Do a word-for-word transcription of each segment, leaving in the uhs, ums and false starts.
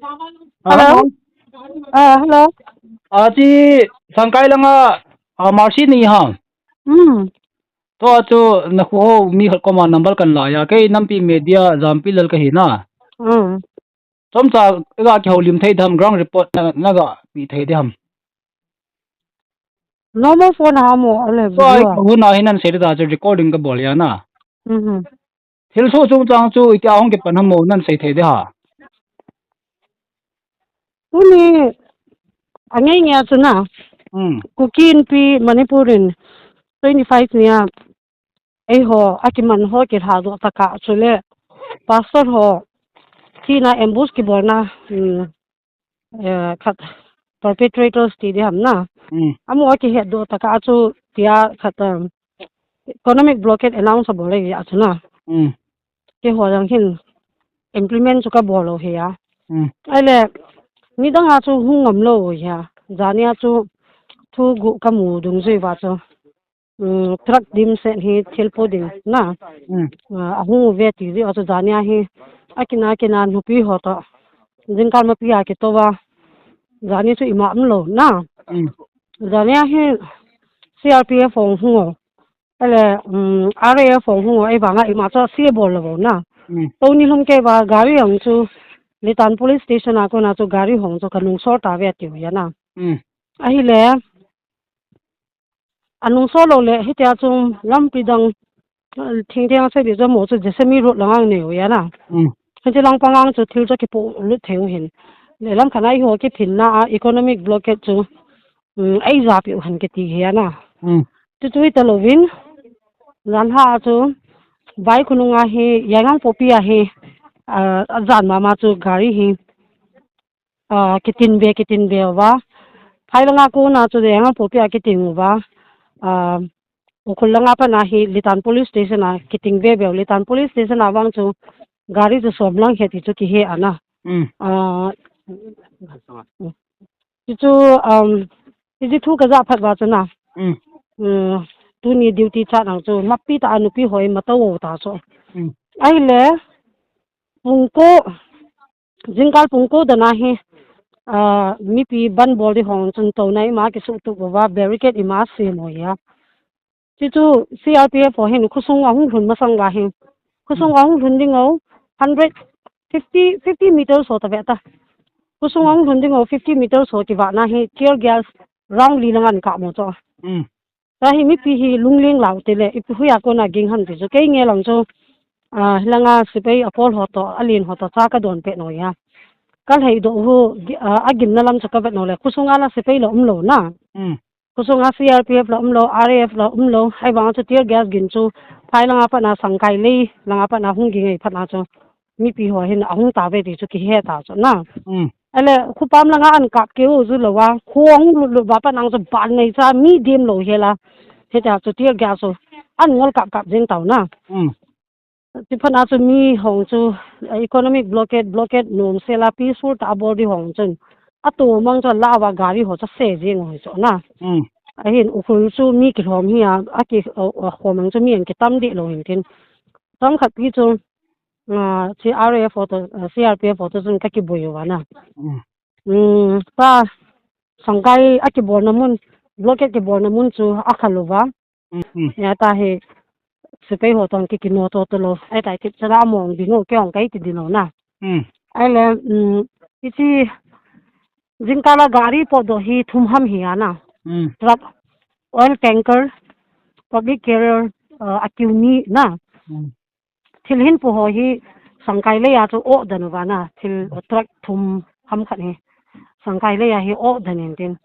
Hello. Ah, hello. Ah, chi Sangkai langa, ah, Mercy ni ham. Hmm. Tua chu na khu ho mi khat koma number kan la ya. Kei Nampi Media Jampi Lal ka hi na. Hmm. Chomcha ga kihoulim thei dam, ground report na, na ga pi thei dam. Normal phone ha mo, ale. So, ai video. Ka huna hi nan sei da chu recording ka bol ya na. Mhm. Thil so chung chang chu itia hung kipan ham mo nan sei thei de ha. Tuni, angai ngai chu na. Hmm. Kuki Inpi Manipur in twenty-five nia eiho, akiman ho kilha doh taka chule pastor ho thina ambush kibolna, um, eh, khat perpetrators ti di ham na. Hmm. Amu akihet doh taka chu tia khat, um, economic blockade announce abol le ya chu na. Hmm. Keiho jong hin implement chu ka bol lou hi a. Hmm. Ahile, nidang a chu hung ngam lou hi a. Jania chu thu gu ka mu dungjui va chu. Um, truck dimset hi thil po ding na. Hmm. Ah, ahung uve ti jeh a chu jania hi. Akina, akina nupi ho toh. Jingkah ma pi a kitoh va. Jani chu ima umlou na. Hmm. Jania hi C R P F hung hung o. Ele, um, R A F hung hung o, ei vanga ima chu se bol lou na. Hmm. Tuni lhum kei va gari ang chu Litan Police Station a kona chu gari hung chu ka nungsol ta ve tiu ya na. Hmm. Ahile, anungsol lou le, hitia chu lampi dang, thingtheng a sei di chu mo chu Jessamy Road lang ang nei u ya na. Hmm. Hiti lang pang ang chu thil chu kipo lut thei u hin. Le lam khat a eiho kiphinna a economic blockade chu, um, ei ja pi u hin kiti hi ya na. Hmm. Chu chu ita louvin, jan ha chu, vai khonung a hi, Yaingangpokpi a hi, ah, ajan mama chu gari hi, ah, kitin be, kitin be uva. Phai langa kona chu Yaingangpokpi a kitin uva. Ah, Ukhrul langa pat a hi Litan Police Station a kitin be be u. Litan Police Station a vang chu gari chu som lang he ti chu kihe a na. Mm. Ah, chu chu, um, iji thu ka ja phat va chu na. Mm. Um, tuni duty chat ang chu mapi ta a nupi hoi ma to ta chu. Mm. Ahile, pung ko, jingkah pung ko dan a hi, ah, mipi ban bol di hung chun to na ima kisuh tup uva barricade ima sem u ya. Chu chu C R P F ho hin khosung ahung lhun masang va hi. Khosung ahung lhun ding u hundred fifty, fifty meters ho ta ve ta. Khosung ahung lhun ding u fifty meters ho kivah na hi tear gas round li lang an kap mo chu. Mm. Tua hi mipi hi lungling lou te le, ipi hui a kona ging ham ti chu, kei nge lang chu, ah, hilanga sepai apol ho toh, alen ho toh, cha ka don peh nau ya. Ka lhai doh u, gi-, ah, agimna lam chu ka vet nau le, khosunga la sepai la um lou na. Mm. Khosunga C R P F la um lou, R A F la um lou, ahivang chu tear gas gin chu, phai langa pat a Sangkai lei, langa pat a hung ging ei phat a chu. Mipi ho hin ahung ta ve ti chu kihe ta chu na. Mm. Ele, khopam langa an kap keu ju lou va, kho ahung lut lut va pat a chu ban nei cha mi dem lou hi la. Hita chu tear gas chu an ngol kap kap jeng tau na. Mm. Ti phat a chu mi hung chu, eh, economic blockade, blockade nom se la peaceful ta bol di hung chun. Ato mang chu la va gari ho cha se jeng u hi chu na. Mm. Ahin Ukhrul chu mi kilhom hi a, aki, a, a khom ang chu mi an kitam di lou hin tin. Chang khat pi chu, ah, C R A F ho toh, ah, C R P F ho toh chun ka kibui uva na. Mm. Um, pa, Sangkai a kibolna mun, blockade kibolna mun chu akhal uva. Mm, mm. Ya ta hi, sepai ho toh ki kino to to lou. Ai tai tip chala mong ding u kei ong kai ti ding lou na. Mm. Ahile, um, iti, jingkah la gari potdoh hi thum ham hi a na. Mm. Truck, oil tanker, public carrier, uh, akiu ni na. Mm. Thil hin pu ho hi Sangkai lei a chu o dan uva na, thil truck thum ham khat hi Sangkai lei a hi o dan in tin.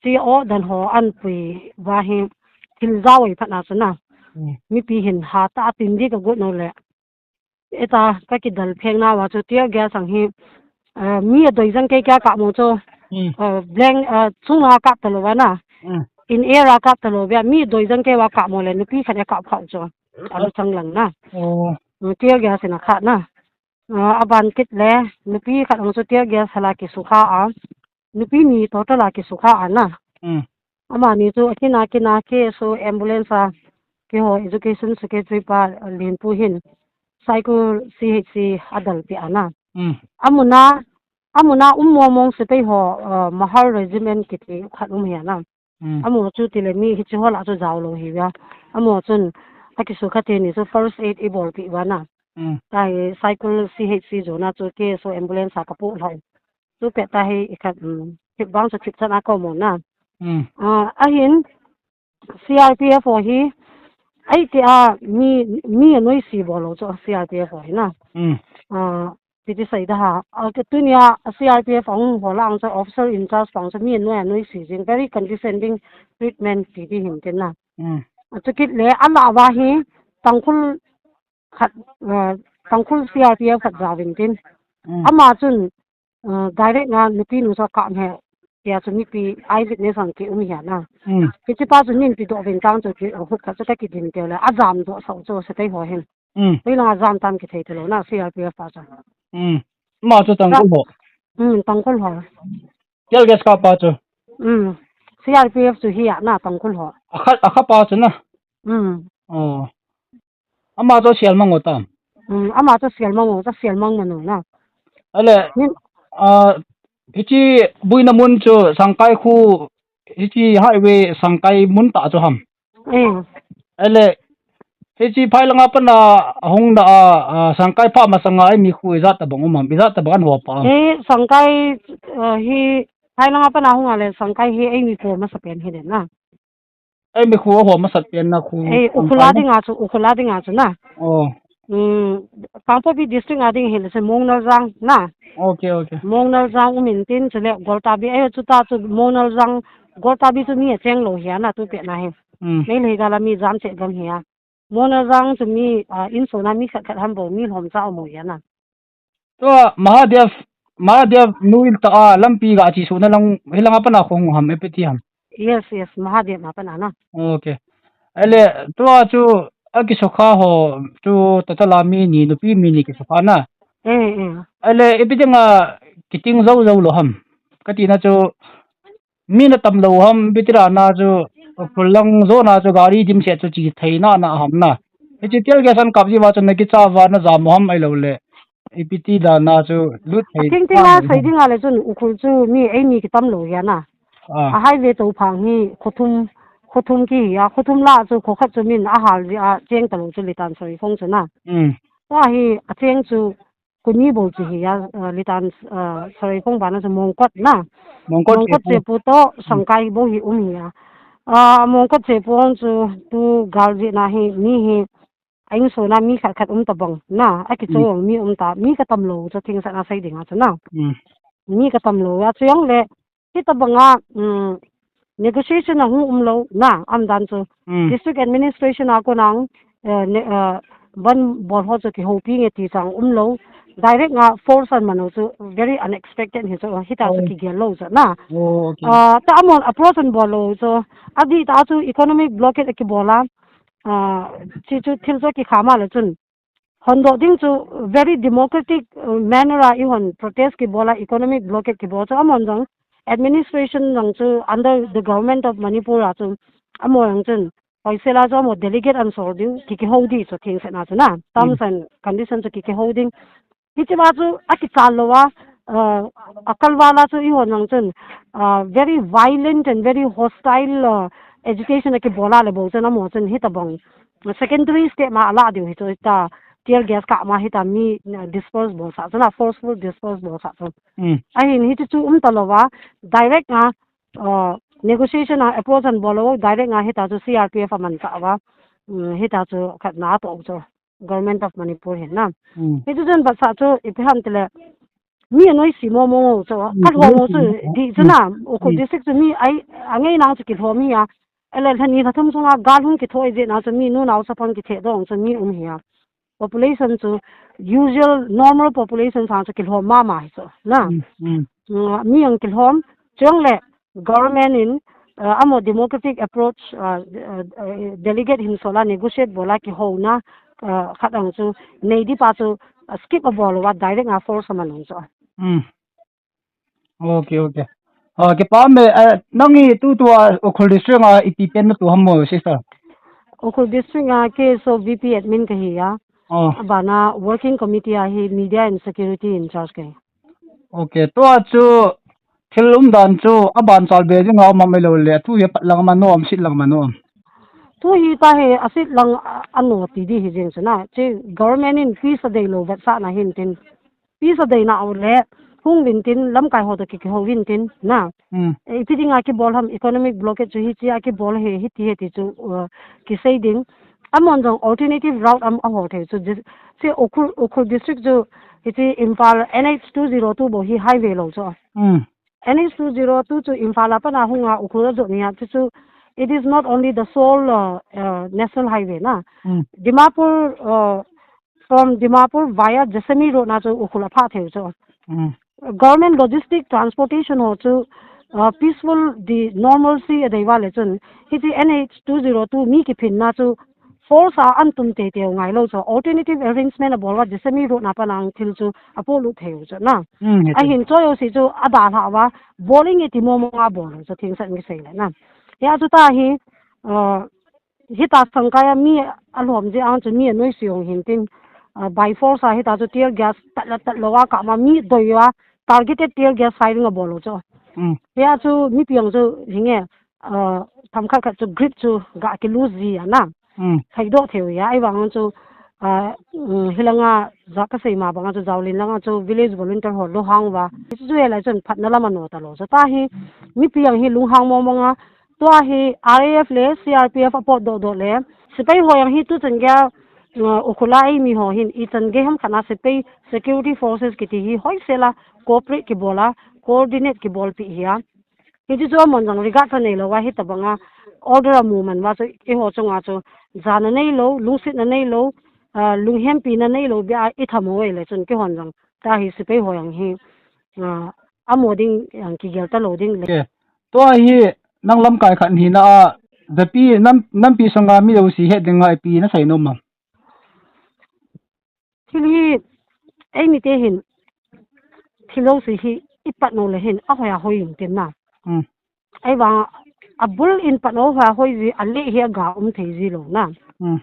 Chi o dan ho an pui va hi thil jao ei phat na chu na. Mm. Mipi hin ha ta tin di ka got nau le. Eta ka kidal pheng na va chu tear gas ang hi, eh, mi a doi jang kei kia kap mo chu. Mm. Eh, blank, eh, chung a kap ta lou va na. Mm. In air a kap ta lou va, mi a doi jang kei va kap mo le nupi khat a kap kha chu. Alu chang lang na. Oh. Mm, tear gas in a khat na. Ah, aban kit le, nupi khat ang chu tear gas hala kisukha a. Nupi ni total a kisukha a na. Mm. Amani chu akina kina K S O ambulance a, keiho education secretary pa Lenpu hin Saikul C H C a dalpi a na. Mm. Amun a Amuna um mong mong sepai ho, uh, Mahar Regiment kiti khat um hi a na. Mm. Amaho chu tile mi hiche ho lah chu jao lou hi a. Amaho chun akisukha teni chu first aid ibolpeh uva na. Mm. Tahi Saikul C H C jona chu K S O ambulance a kapoh lhon. Chu pet tahi ikhat, um, kibang chu kipchan a kamu na. Mm. Ah, ahin C R P F ho hi, aiti a mi, mi anoise bol lou chu C R P F ho hi na. Mm. Ah, titi sei da ha. Ah, tunia C R P F ahung ho lang chu officer in charge pang chu mi anoi anoise jing, very condescending treatment titi hin tin na. Mm. Ah, chukit le alah uva hi Tangkhul khat, ah, Tangkhul C R P F khat jao vin tin. Mm. Ama chun, ah, direct nga nupi nu chu akap e. Tia chu mipi eyewitness ang kium hi a na. Mm. Hiche pa chu min pi doh vin tang chu ki, ah, huk khat chu ta kidin tiu le. Ajam doh sau chu sepai ho hin. Mm. Pei lang ajam tam kithei ti lou na C R P F pa chu. Mm. Ama chu Tangkhul ho. Mm, Tangkhul ho. Tear gas kap pa chu. Mm. C R P F chu hi a na Tangkhul ho. Akha, akha pa chu na. Mm. Oh. Ama chu Sialmang ho tam. Mm, ama chu Sialmang ho, chu Sialmang manu na. Ale, min- ah, hiche boina mun chu Sangkai khu, hiche highway Sangkai mun tah chu ham. Eh. Ale, hiche phai langa pana ahung na a, ah, Sangkai pha masanga eimi khu ijat tabang um ham, ijat tabang an ho pa am. Eh, Sangkai, ah, hi phai langa pana ahung a le Sangkai hi eimi khu masa pen hi den na. Eimi khu ho masat pen na khu. Eh, Ukhrul a dinga chu, Ukhrul a dinga chu na. Oh. Hmm, Kangpokpi district a ding hi le se Mongnaljang na. Okay, okay. Mongnaljang um in tin chule Goltabi, eh, chuta chu Mongnaljang, Goltabi chu mi acheng lou hi a na tu pet na hi. Hmm. Meitei gal a mi jam che gam hi a. Mongnaljang chu mi, ah, insung a mi khat khat ham bou, mi lhom cha um u hi a na. Tua Mahadev, Mahadev noi tah a lampi ga chesuhna lang, hilanga pana khu hung ham, ipi ti ham. Yes, yes, Mahadev a pana na. Okay. Ale, tua chu akisukha ho chu total a mi ni, nupi mi ni kisukha na. Eh, eh. Ale, ipi dinga kiting jou jou lou ham. Kati na chu, mi na tam lou ham, ipi ti dan a chu, Ukhrul lang jona chu gari dimset chu che thei na na ham na. Hiche tear gas an kap jiu va chu na kicha uva na jam u ham ahilou le. Ipi ti dan a chu lut thei. Atheng theng a sei ding a le chun Ukhrul chu mi eimi kitam lou hi a na. Ah. A highway tou phang hi kho thum, kho thum kihi a, kho thum lah chu kho khat chu min ahal jeh a cheng talou chu Litan Sareikhong chu na. Hmm. Tua hi acheng chu kho ni bou chu hi a, ah, Litan, ah, Sareikhong bana chu Mongkot na. Mongkot Mongkot chepu. Chepu toh, hmm, Sangkai bou hi um hi a. Ah, Mongkot chepu hon chu tu gal jeh na hi mi hi a insung a mi khat khat um tabang na, akichou, hmm, mi um ta, mi katam lou chu thingsan a sei ding a chu na. Hmm. Mi katam lou a chu jong le, hitabang a, um, negotiation ahung um lou na, aum dan chu. Hmm. District administration a kon a, eh, ne-, eh, van bol ho chu kihoupi nge ti chu um lou. Direct a force aman u chu very unexpected hi chu, hita chu, oh, kigel lou chu na. Oh, okay. Ah, tua amahon approach abol lou chu, adih tah a chu economic blockade akibol a, ah, hiche chu thil chu akikham a le chun. Hondoh ding chu very democratic, uh, manner a eihon protest kibol a economic blockade kibol chu amahon jong administration jong chu under the government of Manipur a chu amaho jong chun hoisel a chu amaho delegate ahin sol diu, ki, kihou ding chu thingset a chu na. Terms, mm, and condition chu ki, kihou ding. Hiche ma chu akichal lou a, uh, akalval a chu eihon jong chun, uh, very violent and very hostile, uh, agitation akibol a le bou chun amaho chun hitabang secondary step ma alah diu hi chu hita tear gas kap ma hita mi, uh, disperse bolsah chu na, forceful disperse bolsah chu. Mm. Ahin hiche chu um talou va, direct a, uh, negotiation a approach ahin bol lou, direct a hita chu C R P F amanchah uva, um, hita chu khatna atoh chu Government of Manipur hin na. Mm. Hichu chun vetsah chu ipi ham tile, mi anoise mong mong u chu, mm, kalhom u chu, mm, dih chu na, mm, Ukhrul district chu mi ai, angai nang chu kilhom hi a. Ele lhani lhathum sunga gal hung kithoi jeh na chu mi nunao chapang kitheh dong chu mi um hi a. Population chu usual normal population sang chu kilhom mama hi chu na. Mm, mm. Mm, mi ang kilhom, chule government in, uh, amaho democratic approach, uh, uh, uh, delegate hin sol a negotiate bol a kihouna, uh, khat ang chu nei ding pa chu, uh, skip abol uva direct a force aman u chu. Mm. Okay, okay. Ah, kipah e, eh, nang hi tutua Ukhrul district a ipi pen natoh ham mo, sister? Ukhrul district a K S O V P admin kahi a. Oh. Abana working committee a hi media and security in charge kahi. Ok, tua chu thil umdan chu aban chalbe ding a um am ahilou le, thu hi apatlang am anom, sitlang am anom? Thu hi ta hi asitlang a, anom ti di hi jeng chu na. Chu government in peace adei lou vetsahna hin tin. Peace adei nau le, hung uvin tin, lamkai ho toh ki, kihou uvin tin, na. Hmm. Eh, ipi dinga kibol ham, economic blockade chu hichea kibol ahi, hiti ahi ti chu, uh, kisei ding. Amahon jong alternative route am ahol thei chu, dis-, chu Ukhrul, Ukhrul district chu, hiche Imphal N H two zero two bou hi highway lou chu. Hmm. N H two zero two chu Imphal a pat a hunga Ukhrul a jot nia, chu chu, it is not only the sole, uh, uh, national highway na. Hmm. Dimapur, uh, from Dimapur via Jessami Road na chu Ukhrul aphah thei u chu. Hmm. Government logistic transportation ho chu, uh, peaceful the normalcy adei uva le chun, hiche N H two zero two mi kiphinna chu force a ahin tum teitei u ngailou chu, alternative arrangement abol uva Jessami Road na pat a thil chu apolut thei u chu na. Hmm, hichu. Ahin choi jouse chu adalhah uva, bol inge ti mong mong a bol u chu, thengset in kisei le na. Hia chu ta hi, uh, hita sangkai a mi alhom jeh a chu mi anoise u hin tin, ah, by force a hita chu tear gas tat le tat lou a kap ma mi doi uva targeted tear gas firing abol u chu. Hmm. Hia chu mipi jong chu hinge, ah, themkhat khat chu grip chu ga ki lose ji a na. Hmm. Theidoh thei u a, ahivang chu, ah, um, hilanga ja kasei ma banga chu Jaolin langa chu village volunteer ho lunghang uva. Chu chu hilai chun phatna lam anom talou chu. Ta hi mipi jong hi lunghang mong mong a, tua hi R A F le C R P F apotdoh doh le, sepai ho jong hi tuchan geiya, uh, Ukhrul a eimi ho hin ichan gei ham khat a sepai security forces kiti hi hoisel a cooperate kibol a, coordinate kibolpi hi a. Hichu chu amahon jong regard anei lou a, hitabanga order amu man uva chu eiho chunga chu jana neilou, lungsetna neilou, uh, lunghempina neilou bia itham u ahile chun keihon jong ta hi sepai ho jong hi, uh, amo ding jong kigel talou ding le. Ok. Tua hi nang lamkai khat hina a, japi nam, nampi sunga mi jouse het dinga ipi nasei nom am? Thil hi, eimite hin, thil jouse hi ipat nom le hin, ahoi ahoi in tin na. Hmm. Ahivang, abul in pat nom ahoi ahoi ji, aleh hi aga um thei ji lou na. Hmm.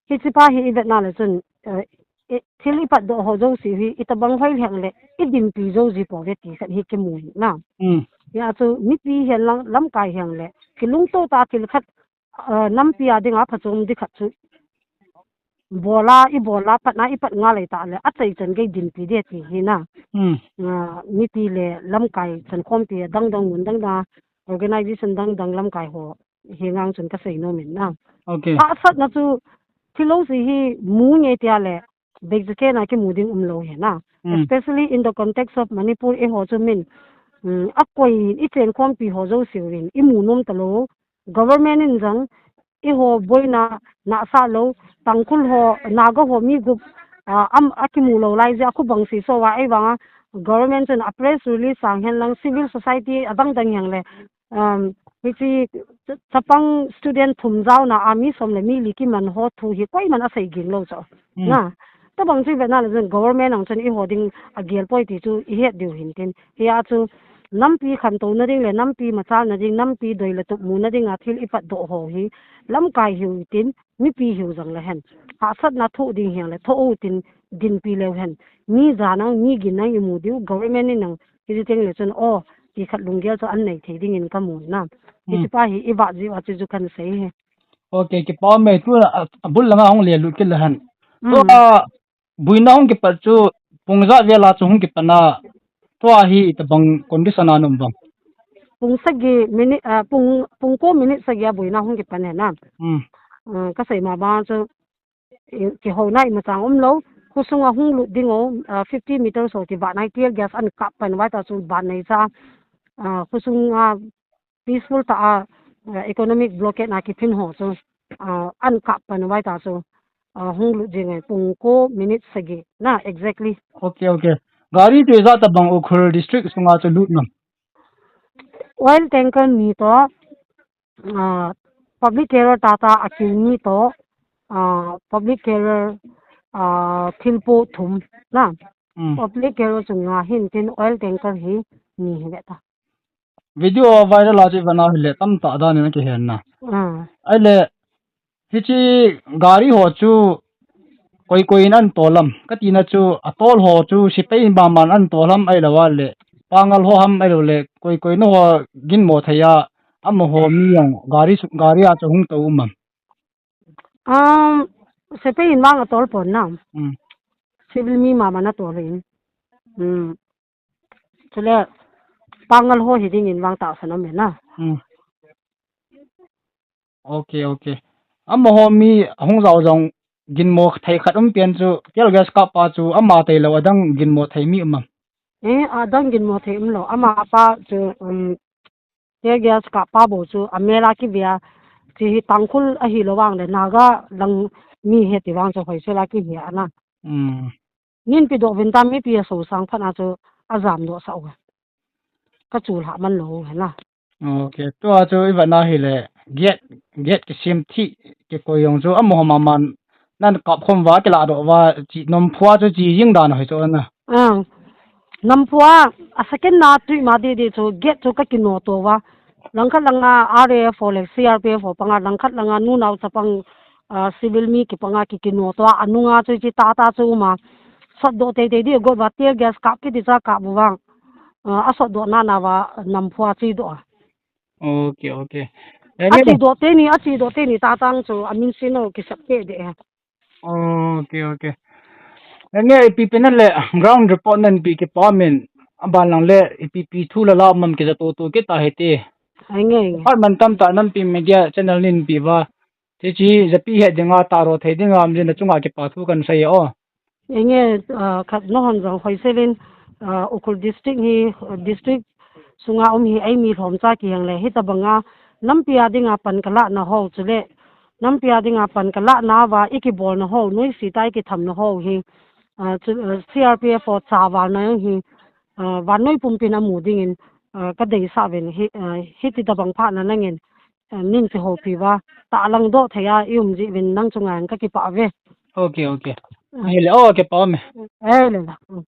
Hiche pa hi ivet na le chun, eh, i, thil ipatdoh ho jouse hi, itabang hoi lheh le, idinpi jou ji pouve ti khat hi kimu na. Hmm. Hia chu, mipi hihen lang, lamkai hihen le, kilungto tah a thil khat, ah, nampi a dinga phachom di khat chu bol a, ibol a, patna ipat ngal lei tah le, achaichan gei dinpi ding ti hi na. Hmm. Ah, mipi le lamkai chankhompi adang dang mun dang dang a, organization dang dang lamkai ho henga chun kasei nom in na. Ok. Hahsatna chu thil jouse hi mu nge tia le, bek jeh a kimu ding umlou hi na. Hmm. Especially in the context of Manipur, eiho chu min, um, akoi in ichenkhompi ho jouse uvin imu nom talou. Government in jong eiho boina nahsah lou, Tangkhul ho, Naga ho mi gup, ah, am, akimu lou lai jeh a khu bang seiso uva, ahivanga government chun a press release sang hen lang civil society adang dang hihen le, um, hiche cha-, chapang student thum jaona a mi som le mi li kiman ho thu hi koiman asei ging lou chu. Hmm. Na, tabang chu ivet na le chun government ang chun eiho ding agel poi ti chu ihet diu hin tin. Hia chu nampi khantouna ding le nampi machalna ding, nampi doi le tup muna dinga thil ipatdoh ho hi lamkai hiu tin, mipi hiu jong le hen. Hahsatna thoh ding hihen le thoh u tin dinpi leu hen. Mi ja nang, mi gin nang imu diu, government in nang, hiche teng le chun, o, ti khat lunggel chu anei thei dingin kamu na. Hmm. Hiche pa hi iva jiu a chu chu kahin sei e. Ok, kipa um e, tu a, abul langa hung le lut kit le hen. Hmm. Tua boina hung kipat chu pung ijat vel a chu hung kipat na, tua hi itabang condition a um vang? Pung sagi minute, ah, pung, pung ko minute sagi a boina hung kipat e na. Hmm. Ah, kasei ma bang chu, i, kihouna imacha umlou, khosunga hung lut ding u, ah, fifty meters ho kivah nai tear gas ahin kap pan uva ta chu ban nei cha, ah, khosunga peaceful tah a, ah, economic blockade na kiphin ho chu, ah, ahin kap pan uva ta chu, ah, hung lut jing e, pung ko minute sagi na exactly. Ok, ok. Gari chu ijat tabang Ukhrul district sunga chu lut nam? Oil tanker ni toh, ah, public carrier Tata Akin ni toh, ah, public carrier, ah, thilpo thum na. Hmm. Public carrier chu nga hin tin oil tanker hi ni hi ve ta. Video viral a chu ivet na hile tamtah dan in akihen na. Ah. Ahile, hiche gari ho chu koi koi in ahin tol am? Kati na chu atol ho chu sepai in bang bang in ahin tol am ahilou a le Pangal ho ham ahilouleh koi koi naho ginmo thei a, amaho mi jong gari su-, gari a chu hung tou um am? Um, sepai in vang atol pon na. Hmm. Civil mi mama na tol in. Hmm. Chule Pangal ho hi ding in vang tahsan um e na. Hmm. Ok, ok. Amaho mi ahung jao jong ginmo thei khat um pen chu, tear gas kap pa chu ama tailou adang ginmo thei mi um am? Eh, adang ginmo thei umlou. Ama pa chu, um, tear gas kap pa bou chu amel a kive a, hiche hi Tangkhul ahilou vang le Naga lang mi ahi ti vang chu hoisel a kive a na. Hmm. Nin pi doh vin tam, mipi asosang phat na chu ajam doh sah u. Ka chu lha man lou u hi na. Ok, tua chu i vet na hileh, gate, gate kisem thei, kikoi jong chu amaho mama nan kap khom uva, kilah doh uva, hiche Namphu a chu hiche jing dan hoi chu na. Ah. Namphu a, a second na tui ma di di chu, gate chu ka kino to uva. Langkhat langa R A F ho le C R P F ho panga, langkhat langa nunao chapang, ah, civil mi kipanga ki kino to a, anunga chu hiche tata chu uma. Sot doh tei tei di got uva, tear gas kap kiti cha kap uva. Ah, asot doh na na uva, Namphu a che doh a. Ok, ok. Eh, a che doh teni, a che doh teni tatang chu, amin sino kisap ke de. Ok, ok. Eh, nge ipi pi nan le ground report nan pe kipah in, aban lang le ipi pi thu la la um am kija to to kit ta hite. Ai nge, nge. Department tamtah nampi media channel nin pe uva. Hiche hi japi het dinga, taro thei dinga, um jin a chunga kipah thu kan sei o. Enge, ah, khat nahon jong hoisel in, ah, Ukhrul district hi, district sunga um hi eimi lhomcha kiheng le, hitabanga nampi a dinga pan kalah na ho chule, nampi a dinga pan kalah na uva i kibolna ho, noise tah a i kithamna ho hi, ah, chu, ah, C R P F ho chavalna jong hi, ah, vannoi pumpin amu dingin, ah, ka deisah uvin hi, ah, hiti tabang phat na nangin, ah, nin kihoupi uva, tah lang doh thei a i um jeh uvin nang chunga ka kipah uve. Ok, ok. Ah. Ahile, oh, kipah ume. Ahile la. Mm.